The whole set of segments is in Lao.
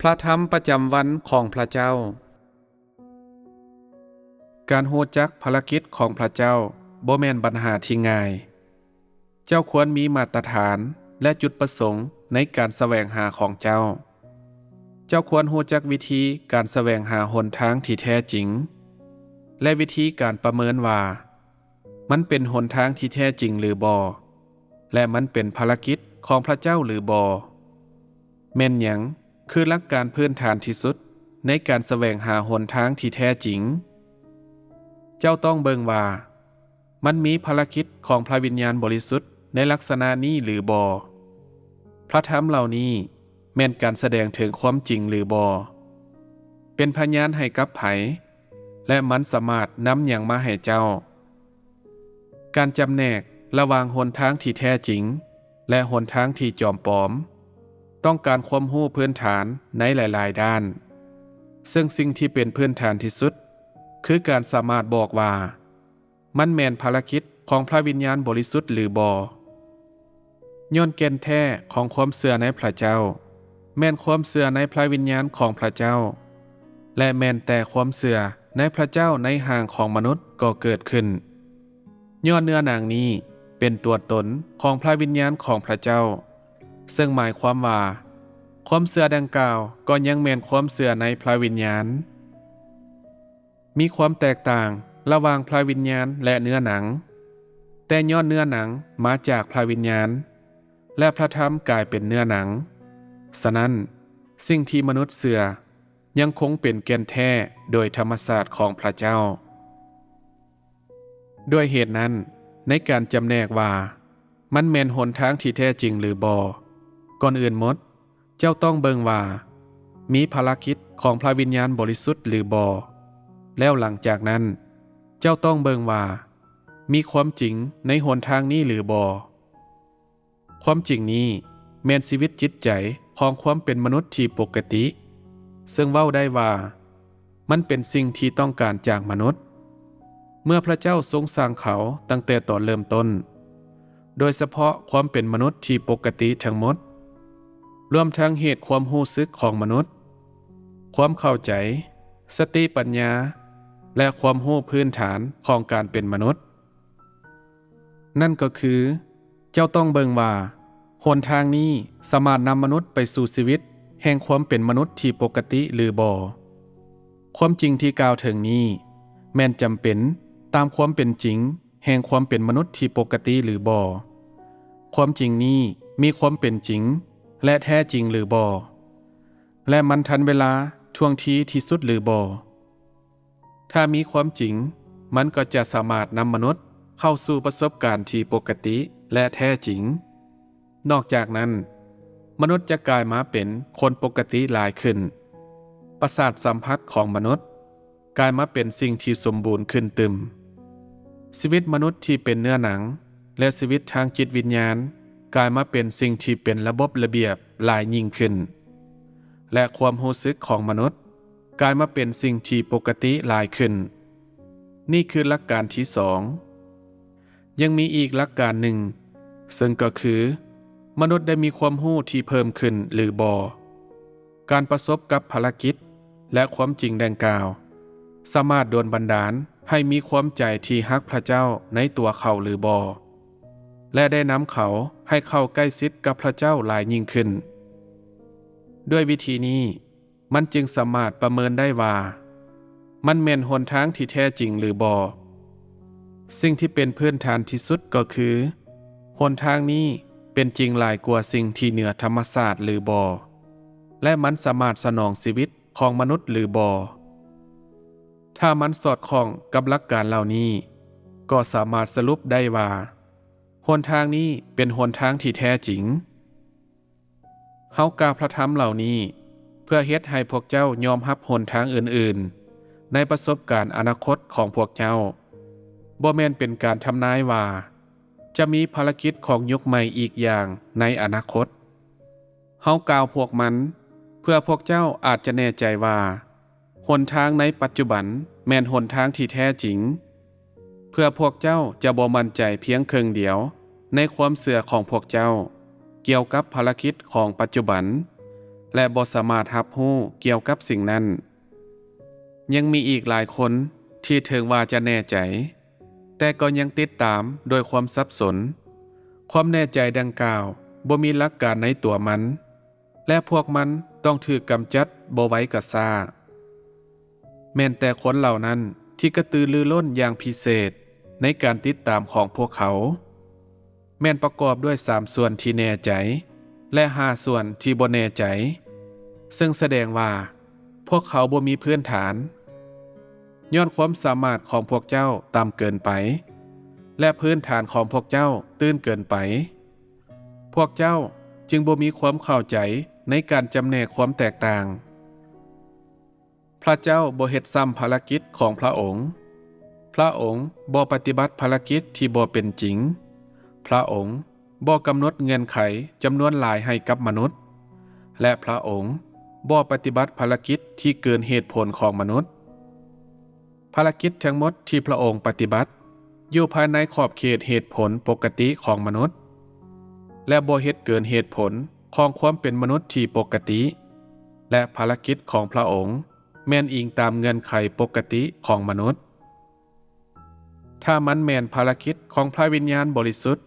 ພະທຳປະຈຳວັນຂອງພະເຈົ້າ. ການຮູ້ຈັກພາລະກິດຂອງພະເຈົ້າບໍ່ແມ່ນບັນຫາທີ່ງ່າຍ. ເຈົ້າຄວນມີມາດຕະຖານ ແລະ ຈຸດປະສົງໃນການສະແຫວງຫາຂອງເຈົ້າ. ເຈົ້າຄວນຮູ້ຈັກວິທີການສະແຫວງຫາຫົນທາງທີ່ແທ້ຈິງ ແລະ ວິທີການປະເມີນວ່າ ມັນເປັນຫົນທາງທີ່ແທ້ຈິງຫຼືບໍ່ ແລະ ມັນເປັນພາລະກິດຂອງພະເຈົ້າຫຼືບໍ່? ແມ່ນຫຍັງຄືຫຼັກການພື້ນຖານທີ່ສຸດໃນການສະແຫວງຫາຫົນທາງທີ່ແທ້ຈິງ? ເຈົ້າຕ້ອງເບິ່ງວ່າ ມັນມີພາລະກິດຂອງພະວິນຍານບໍລິສຸດໃນລັກສະນະນີ້ຫຼືບໍ່? ພະທຳເຫຼົ່ານີ້ແມ່ນການສະແດງເຖິງຄວາມຈິງຫຼືບໍ່? ເປັນພະຍານໃຫ້ກັບໃຜ? ແລະ ມັນສາມາດນຳຫຍັງມາໃຫ້ເຈົ້າ? ການຈຳແນກລະຫວ່າງຫົນທາງທີ່ແທ້ຈິງ ແລະ ຫົນທາງທີ່ຈອມປອມ ຕ້ອງການຄວາມຮູ້ພື້ນຖານໃນຫຼາຍໆດ້ານ, ເຊິ່ງສິ່ງທີ່ເປັນພື້ນຖານທີ່ສຸດ ຄືການສາມາດບອກວ່າ ມັນແມ່ນພາລະກິດຂອງພະວິນຍານບໍລິສຸດຫຼືບໍ່. ຍ້ອນແກ່ນແທ້ຂອງຄວາມເຊື່ອໃນພະເຈົ້າ ແມ່ນຄວາມເຊື່ອໃນພະວິນຍານຂອງພະເຈົ້າ ແລະ ແມ່ນແຕ່ຄວາມເຊື່ອໃນພະເຈົ້າໃນຮ່າງຂອງມະນຸດກໍເກີດຂຶ້ນ. ຍ້ອນເນື້ອໜັງນີ້ເປັນຕົວຕົນຂອງພະວິນຍານຂອງພະເຈົ້າ, ເຊິ່ງໝາຍຄວາມວ່າ ຄວາມເຊື່ອດັ່ງກ່າວກໍຍັງແມ່ນຄວາມເຊື່ອໃນພະວິນຍານ. ມີຄວາມແຕກຕ່າງລະຫວ່າງພະວິນຍານ ແລະ ເນື້ອໜັງ, ແຕ່ຍ້ອນເນື້ອໜັງມາຈາກພະວິນຍານ ແລະ ພະທຳກາຍເປັນເນື້ອໜັງ. ສະນັ້ນ, ສິ່ງທີ່ມະນຸດເຊື່ອຍັງຄົງເປັນແກ່ນແທ້ໂດຍທຳມະຊາດຂອງພະເຈົ້າ. ດ້ວຍເຫດນັ້ນ, ໃນການຈຳແນກວ່າມັນແມ່ນຫົນທາງທີ່ແທ້ຈິງຫຼືບໍ່, ກ່ອນອື່ນໝົດ, ເຈົ້າຕ້ອງເບິ່ງວ່າມີພາລະກິດຂອງພະວິນຍານບໍລິສຸດຫຼືບໍ່, ແລ້ວຫຼັງຈາກນັ້ນ, ເຈົ້າຕ້ອງເບິ່ງວ່າມີຄວາມຈິງໃນຫົນທາງນີ້ຫຼືບໍ່. ຄວາມຈິງນີ້ແມ່ນຊີວິດຈິດໃຈຂອງຄວາມເປັນມະນຸດທີ່ປົກກະຕິ, ເຊິ່ງເວົ້າໄດ້ວ່າມັນເປັນສິ່ງທີ່ຕ້ອງການຈາກມະນຸດ. ເມື່ອພະເຈົ້າຊົງສ້າງເຂົາຕັ້ງແຕ່ຕອນເລີ່ມຕົ້ນ, ໂດຍສະເພາະຄວາມເປັນມະນຸດທີ່ປົກກະຕິທັງໝົດ, ລວມທັງເຫດຄວາມຮູ້ສຶກຂອງມະນຸດ, ຄວາມເຂົ້າໃຈ, ສະຕິປັນຍາ ແລະ ຄວາມຮູ້ພື້ນຖານຂອງການເປັນມະນຸດ. ນັ້ນກໍຄື ເຈົ້າຕ້ອງເບິ່ງວ່າຫົນທາງນີ້ສາມາດນຳມະນຸດໄປສູ່ຊີວິດແຫ່ງຄວາມເປັນມະນຸດທີ່ປົກກະຕິຫຼືບໍ່. ຄວາມຈິງທີ່ກ່າວເຖິງນີ້ແມ່ນຈຳເປັນຕາມຄວາມເປັນຈິງແຫ່ງຄວາມເປັນມະນຸດທີ່ປົກກະຕິຫຼືບໍ່? ຄວາມຈິງນີ້ມີຄວາມເປັນຈິງ ແລະ ແທ້ຈິງຫຼືບໍ່? ແລະ ມັນທັນເວລາ, ທ່ວງທີທີ່ສຸດຫຼືບໍ່? ຖ້າມີຄວາມຈິງ, ມັນກໍຈະສາມາດນຳມະນຸດເຂົ້າສູ່ປະສົບການທີ່ປົກກະຕິ ແລະ ແທ້ຈິງ. ນອກຈາກນັ້ນ, ມະນຸດຈະກາຍມາເປັນຄົນປົກກະຕິຫຼາຍຂຶ້ນ. ປະສາດສຳຜັດຂອງມະນຸດກາຍມາເປັນສິ່ງທີ່ສົມບູນຂຶ້ນຕື່ມ. ຊີວິດມະນຸດທີ່ເປັນເນື້ອໜັງ ແລະ ຊີວິດທາງຈິດວິນຍານກາຍມາເປັນສິ່ງທີ່ເປັນລະບົບລະບຽບຫຼາຍຍິ່ງຂຶ້ນ ແລະ ຄວາມຮູ້ສຶກຂອງມະນຸດ ກາຍມາເປັນສິ່ງທີ່ປົກກະຕິຫຼາຍຂຶ້ນ. ນີ້ຄືຫຼັກການທີສອງ. ຍັງມີອີກຫຼັກການໜຶ່ງ, ເຊິ່ງກໍຄື ມະນຸດໄດ້ມີຄວາມຮູ້ທີ່ເພີ່ມຂຶ້ນຫຼືບໍ່? ການປະສົບກັບພາລະກິດ ແລະ ຄວາມຈິງດັ່ງກ່າວ ສາມາດໂດນບັນດານໃຫ້ມີຄວາມໃຈທີ່ຮັກພະເຈົ້າໃນຕົວເຂົາຫຼືບໍ່? ແລະ ໄດ້ນຳເຂົາໃຫ້ເຂົ້າໃກ້ຊິດກັບພະເຈົ້າຫຼາຍຍິ່ງຂຶ້ນ. ດ້ວຍວິທີນີ້, ມັນຈຶ່ງສາມາດປະເມີນໄດ້ວ່າ ມັນແມ່ນຫົນທາງທີ່ແທ້ຈິງຫຼືບໍ່. ສິ່ງທີ່ເປັນພື້ນຖານທີ່ສຸດກໍຄື ຫົນທາງນີ້ເປັນຈິງຫຼາຍກວ່າສິ່ງທີ່ເໜືອທຳມະຊາດຫຼືບໍ່ ແລະ ມັນສາມາດສະໜອງຊີວິດຂອງມະນຸດຫຼືບໍ່. ຖ້າມັນສອດຄ່ອງກັບຫຼັກການເຫຼົ່ານີ້, ກໍສາມາດສະຫຼຸບໄດ້ວ່າ ຫົນທາງນີ້ເປັນຫົນທາງທີ່ແທ້ຈິງ. ເຮົາກ່າວພະທຳເຫຼົ່ານີ້ ເພື່ອເຮັດໃຫ້ພວກເຈົ້າຍອມຮັບຫົນທາງອື່ນໆໃນປະສົບການອະນາຄົດຂອງພວກເຈົ້າ, ບໍ່ແມ່ນເປັນການທຳນາຍວ່າຈະມີພາລະກິດຂອງຍຸກໃໝ່ອີກຢ່າງໃນອະນາຄົດ. ເຮົາກ່າວພວກມັນ ເພື່ອພວກເຈົ້າອາດຈະແນ່ໃຈວ່າ ຫົນທາງໃນປັດຈຸບັນແມ່ນຫົນທາງທີ່ແທ້ຈິງ, ເພື່ອພວກເຈົ້າຈະບໍ່ໝັ້ນໃຈພຽງເຄິ່ງດຽວໃນຄວາມເຊື່ອຂອງພວກເຈົ້າກ່ຽວກັບພາລະກິດຂອງປັດຈຸບັນ, ແລະ ບໍ່ສາມາດຮັບຮູ້ກ່ຽວກັບສິ່ງນັ້ນ. ຍັງມີອີກຫຼາຍຄົນທີ່ເຖິງວ່າຈະແນ່ໃຈ, ແຕ່ກໍຍັງຕິດຕາມດ້ວຍຄວາມສັບສົນ. ຄວາມແນ່ໃຈດັ່ງກ່າວບໍ່ມີຫຼັກການໃນຕົວມັນ, ແລະ ພວກມັນຕ້ອງຖືກກຳຈັດບໍ່ໄວກໍຊ້າ. ແມ່ນແຕ່ຄົນເຫຼົ່ານັ້ນທີ່ກະຕືລືລົ້ນຢ່າງພິເສດໃນການຕິດຕາມຂອງພວກເຂົາ ແມ່ນປະກອບດ້ວຍສາມສ່ວນທີ່ແນ່ໃຈ ແລະ ຫ້າສ່ວນທີ່ບໍ່ແນ່ໃຈ, ເຊິ່ງສະແດງວ່າພວກເຂົາບໍ່ມີພື້ນຖານ. ຍ້ອນຄວາມສາມາດຂອງພວກເຈົ້າຕ່ຳເກີນໄປ ແລະ ພື້ນຖານຂອງພວກເຈົ້າຕື້ນເກີນໄປ, ພວກເຈົ້າຈຶ່ງບໍ່ມີຄວາມເຂົ້າໃຈໃນການຈຳແນກຄວາມແຕກຕ່າງ. ພະເຈົ້າບໍ່ເຮັດຊ້ຳພາລະກິດຂອງພະອົງ. ພະອົງບໍ່ປະຕິບັດພາລະກິດທີ່ບໍ່ເປັນຈິງ. ພະອົງບໍ່ກຳນົດເງື່ອນໄຂຈຳນວນຫຼາຍໃຫ້ກັບມະນຸດ ແລະ ພະອົງບໍ່ປະຕິບັດພາລະກິດທີ່ເກີນເຫດຜົນຂອງມະນຸດ. ພາລະກິດທັງໝົດທີ່ພະອົງປະຕິບັດຢູ່ພາຍໃນຂອບເຂດເຫດຜົນປົກກະຕິຂອງມະນຸດ ແລະ ບໍ່ເຮັດເກີນເຫດຜົນຂອງຄວາມເປັນມະນຸດທີ່ປົກກະຕິ, ແລະ ພາລະກິດຂອງພະອົງແມ່ນອີງຕາມເງື່ອນໄຂປົກກະຕິຂອງມະນຸດ. ຖ້າມັນແມ່ນພາລະກິດຂອງພະວິນຍານບໍລິສຸດ,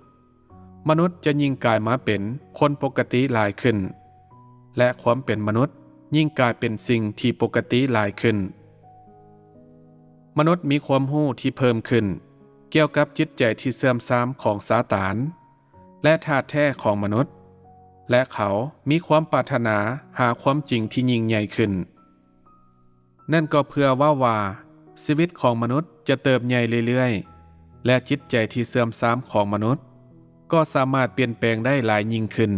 ມະນຸດຈະຍິ່ງກາຍມາເປັນຄົນປົກກະຕິຫຼາຍຂຶ້ນ ແລະ ຄວາມເປັນມະນຸດຍິ່ງກາຍເປັນສິ່ງທີ່ປົກກະຕິຫຼາຍຂຶ້ນ. ມະນຸດມີຄວາມຮູ້ທີ່ເພີ່ມຂຶ້ນກ່ຽວກັບຈິດໃຈທີ່ເສື່ອມຊາມຂອງຊາຕານ ແລະ ທາດແທ້ຂອງມະນຸດ, ແລະ ເຂົາມີຄວາມປາດຖະໜາຫາຄວາມຈິງທີ່ຍິ່ງໃຫຍ່ຂຶ້ນ. ນັ້ນກໍເພື່ອເວົ້າວ່າຊີວິດຂອງມະນຸດຈະເຕີບໃຫຍ່ເລື້ອຍໆ ແລະ ຈິດໃຈທີ່ເສື່ອມຊາມຂອງມະນຸດກໍສາມາດປ່ຽນແປງໄດ້ຫຼາຍຍິ່ງຂຶ້ນ,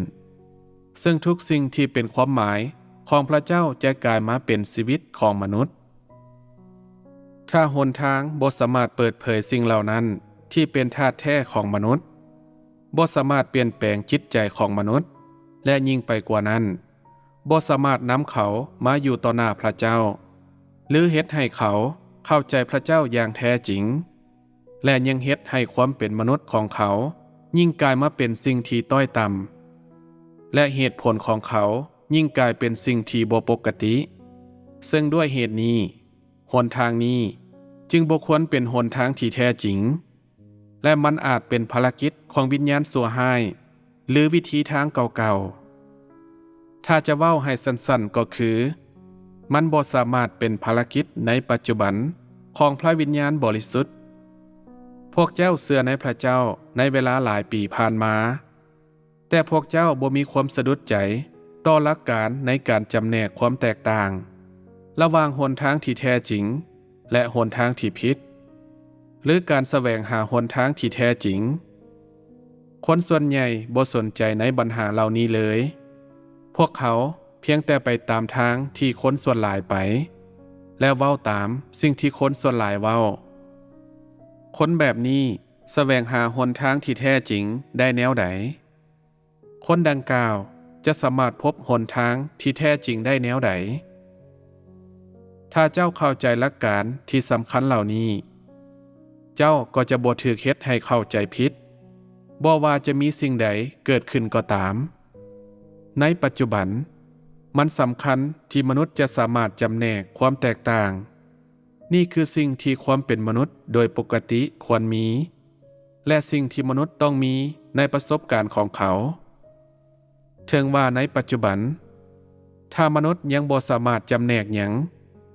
ເຊິ່ງທຸກສິ່ງທີ່ເປັນຄວາມໝາຍຂອງພະເຈົ້າຈະກາຍມາເປັນຊີວິດຂອງມະນຸດ. ຖ້າຫົນທາງບໍ່ສາມາດເປີດເຜີຍສິ່ງເຫຼົ່ານັ້ນທີ່ເປັນທາດແທ້ຂອງມະນຸດ, ບໍ່ສາມາດປ່ຽນແປງຈິດໃຈຂອງມະນຸດ ແລະ ຍິ່ງໄປກວ່ານັ້ນ, ບໍ່ສາມາດນຳເຂົາມາຢູ່ຕໍ່ໜ້າພະເຈົ້າ ຫຼື ເຮັດໃຫ້ເຂົາເຂົ້າໃຈພະເຈົ້າຢ່າງແທ້ຈິງ, ແລະ ຍັງເຮັດໃຫ້ຄວາມເປັນມະນຸດຂອງເຂົາຍິ່ງກາຍມາເປັນສິ່ງທີ່ຕ້ອຍຕ່ຳ ແລະ ເຫດຜົນຂອງເຂົາຍິ່ງກາຍເປັນສິ່ງທີ່ບໍ່ປົກກະຕິ, ເຊິ່ງດ້ວຍເຫດນີ້, ຫົນທາງນີ້ຈຶ່ງບໍ່ຄວນເປັນຫົນທາງທີ່ແທ້ຈິງ. ແລະ ມັນອາດເປັນພາລະກິດຂອງວິນຍານຊົ່ວຮ້າຍ ຫຼື ວິທີທາງເກົ່າໆ. ຖ້າຈະເວົ້າໃຫ້ສັ້ນໆກໍຄື, ມັນບໍ່ສາມາດເປັນພາລະກິດໃນປັດຈຸບັນຂອງພະວິນຍານບໍລິສຸດ. ພວກເຈົ້າເຊື່ອໃນພະເຈົ້າໃນເວລາຫຼາຍປີຜ່ານມາ, ແຕ່ພວກເຈົ້າບໍ່ມີຄວາມສະດຸດໃຈຕໍ່ຫຼັກການໃນການຈຳແນກຄວາມແຕກຕ່າງລະຫວ່າງຫົນທາງທີ່ແທ້ຈິງ ແລະ ຫົນທາງທີ່ຜິດ ຫຼື ການສະແຫວງຫາຫົນທາງທີ່ແທ້ຈິງ. ຄົນສ່ວນໃຫຍ່ບໍ່ສົນໃຈໃນບັນຫາເຫຼົ່ານີ້ເລີຍ. ພວກເຂົາພຽງແຕ່ໄປຕາມທາງທີ່ຄົນສ່ວນຫຼາຍໄປ ແລະ ເວົ້າຕາມສິ່ງທີ່ຄົນສ່ວນຫຼາຍເວົ້າ. ຄົນແບບນີ້ສະແຫວງຫາຫົນທາງທີ່ແທ້ຈິງໄດ້ແນວໃດ? ຄົນດັ່ງກ່າວຈະສາມາດພົບຫົນທາງທີ່ແທ້ຈິງໄດ້ແນວໃດ? ຖ້າເຈົ້າເຂົ້າໃຈຫຼັກການທີ່ສຳຄັນເຫຼົ່ານີ້, ເຈົ້າກໍຈະບໍ່ຖືກເຮັດໃຫ້ເຂົ້າໃຈຜິດ, ບໍ່ວ່າຈະມີສິ່ງໃດເກີດຂຶ້ນກໍຕາມ. ໃນປັດຈຸບັນ, ມັນສຳຄັນທີ່ມະນຸດຈະສາມາດຈຳແນກຄວາມແຕກຕ່າງ. ນີ້ຄືສິ່ງທີ່ຄວາມເປັນມະນຸດໂດຍປົກກະຕິຄວນມີ ແລະ ສິ່ງທີ່ມະນຸດຕ້ອງມີໃນປະສົບການຂອງເຂົາ. ເຖິງວ່າໃນປັດຈຸບັນ, ຖ້າມະນຸດຍັງບໍ່ສາມາດຈຳແນກຫຍັງ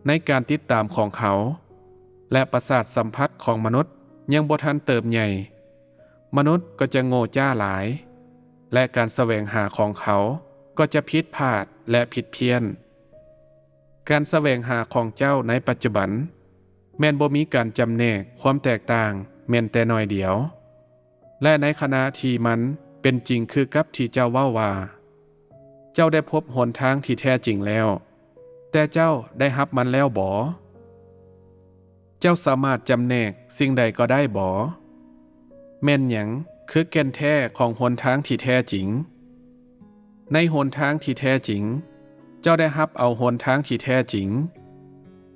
ໃນການຕິດຕາມຂອງເຂົາ ແລະ ປະສາດສຳຜັດຂອງມະນຸດຍັງບໍ່ທັນເຕີບໃຫຍ່, ມະນຸດກໍຈະໂງ່ຈ້າຫຼາຍ ແລະ ການສະແຫວງຫາຂອງເຂົາກໍຈະຜິດພາດ ແລະ ຜິດພຽນ. ການສະແຫວງຫາຂອງເຈົ້າໃນປັດຈຸບັນແມ່ນບໍ່ມີການຈຳແນກຄວາມແຕກຕ່າງແມ່ນແຕ່ໜ້ອຍດຽວ, ແລະ ໃນຂະນະທີ່ມັນເປັນຈິງຄືກັບທີ່ເຈົ້າເວົ້າວ່າ, ເຈົ້າໄດ້ພົບຫົນທາງທີ່ແທ້ຈິງແລ້ວ, ແຕ່ເຈົ້າໄດ້ຮັບມັນແລ້ວບໍ? ເຈົ້າສາມາດຈຳແນກສິ່ງໃດກໍໄດ້ບໍ? ແມ່ນຫຍັງຄືແກ່ນແທ້ຂອງຫົນທາງທີ່ແທ້ຈິງ? ໃນຫົນທາງທີ່ແທ້ຈິງ, ເຈົ້າໄດ້ຮັບເອົາຫົນທາງທີ່ແທ້ຈິງ.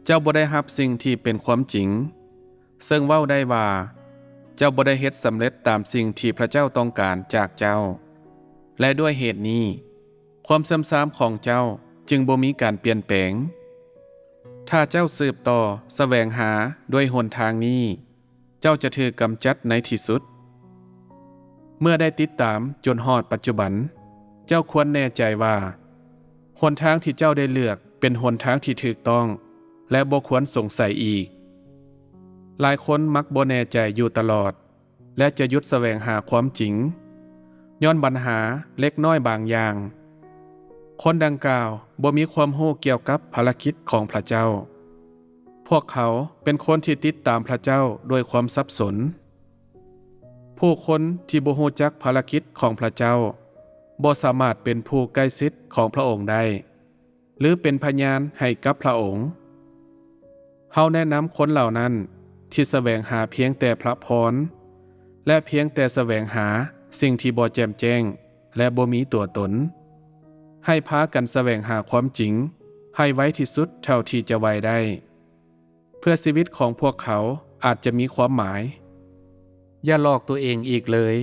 ເຈົ້າບໍ່ໄດ້ຮັບສິ່ງທີ່ເປັນຄວາມຈິງ, ເຊິ່ງເວົ້າໄດ້ວ່າ ເຈົ້າບໍ່ໄດ້ເຮັດສຳເລັດຕາມສິ່ງທີ່ພະເຈົ້າຕ້ອງການຈາກເຈົ້າ. ແລະ ດ້ວຍເຫດນີ້, ຄວາມເສື່ອມຊາມຂອງເຈົ້າ ຈຶ່ງບໍ່ມີການປ່ຽນແປງ. ຖ້າເຈົ້າສືບຕໍ່ສະແຫວງຫາດ້ວຍຫົນທາງນີ້, ເຈົ້າຈະຖືກກຳຈັດໃນທີ່ສຸດ. ເມື່ອໄດ້ຕິດຕາມຈົນຮອດປັດຈຸບັນ, ເຈົ້າຄວນແນ່ໃຈວ່າ ຫົນທາງທີ່ເຈົ້າໄດ້ເລືອກເປັນຫົນທາງທີ່ຖືກຕ້ອງ ແລະ ບໍ່ຄວນສົງໄສອີກ. ຫຼາຍຄົນມັກບໍ່ແນ່ໃຈຢູ່ຕະຫຼອດ ແລະ ຈະຢຸດສະແຫວງຫາຄວາມຈິງ ຍ້ອນບັນຫາເລັກນ້ອຍບາງຢ່າງ. ຄົນດັ່ງກ່າວບໍ່ມີຄວາມຮູ້ກ່ຽວກັບພາລະກິດຂອງພະເຈົ້າ. ພວກເຂົາເປັນຄົນທີ່ຕິດຕາມພະເຈົ້າດ້ວຍຄວາມສັບສົນ. ຜູ້ຄົນທີ່ບໍ່ຮູ້ຈັກພາລະກິດຂອງພະເຈົ້າ ບໍ່ສາມາດເປັນຜູ້ໃກ້ຊິດຂອງພະອົງໄດ້ ຫຼື ເປັນພະຍານໃຫ້ກັບພະອົງ. ເຮົາແນະນຳຄົນເຫຼົ່ານັ້ນທີ່ສະແຫວງຫາພຽງແຕ່ພະພອນ ແລະ ພຽງແຕ່ສະແຫວງຫາສິ່ງທີ່ບໍ່ແຈ່ມແຈ້ງ ແລະ ບໍ່ມີຕົວຕົນ, ໃຫ້ພາກັນສະແຫວງຫາຄວາມຈິງໃຫ້ໄວທີ່ສຸດເທົ່າທີ່ຈະໄວໄດ້, ເພື່ອຊີວິດຂອງພວກເຂົາອາດຈະມີຄວາມໝາຍ. ຢ່າຫຼອກຕົວເອງອີກເລີຍ,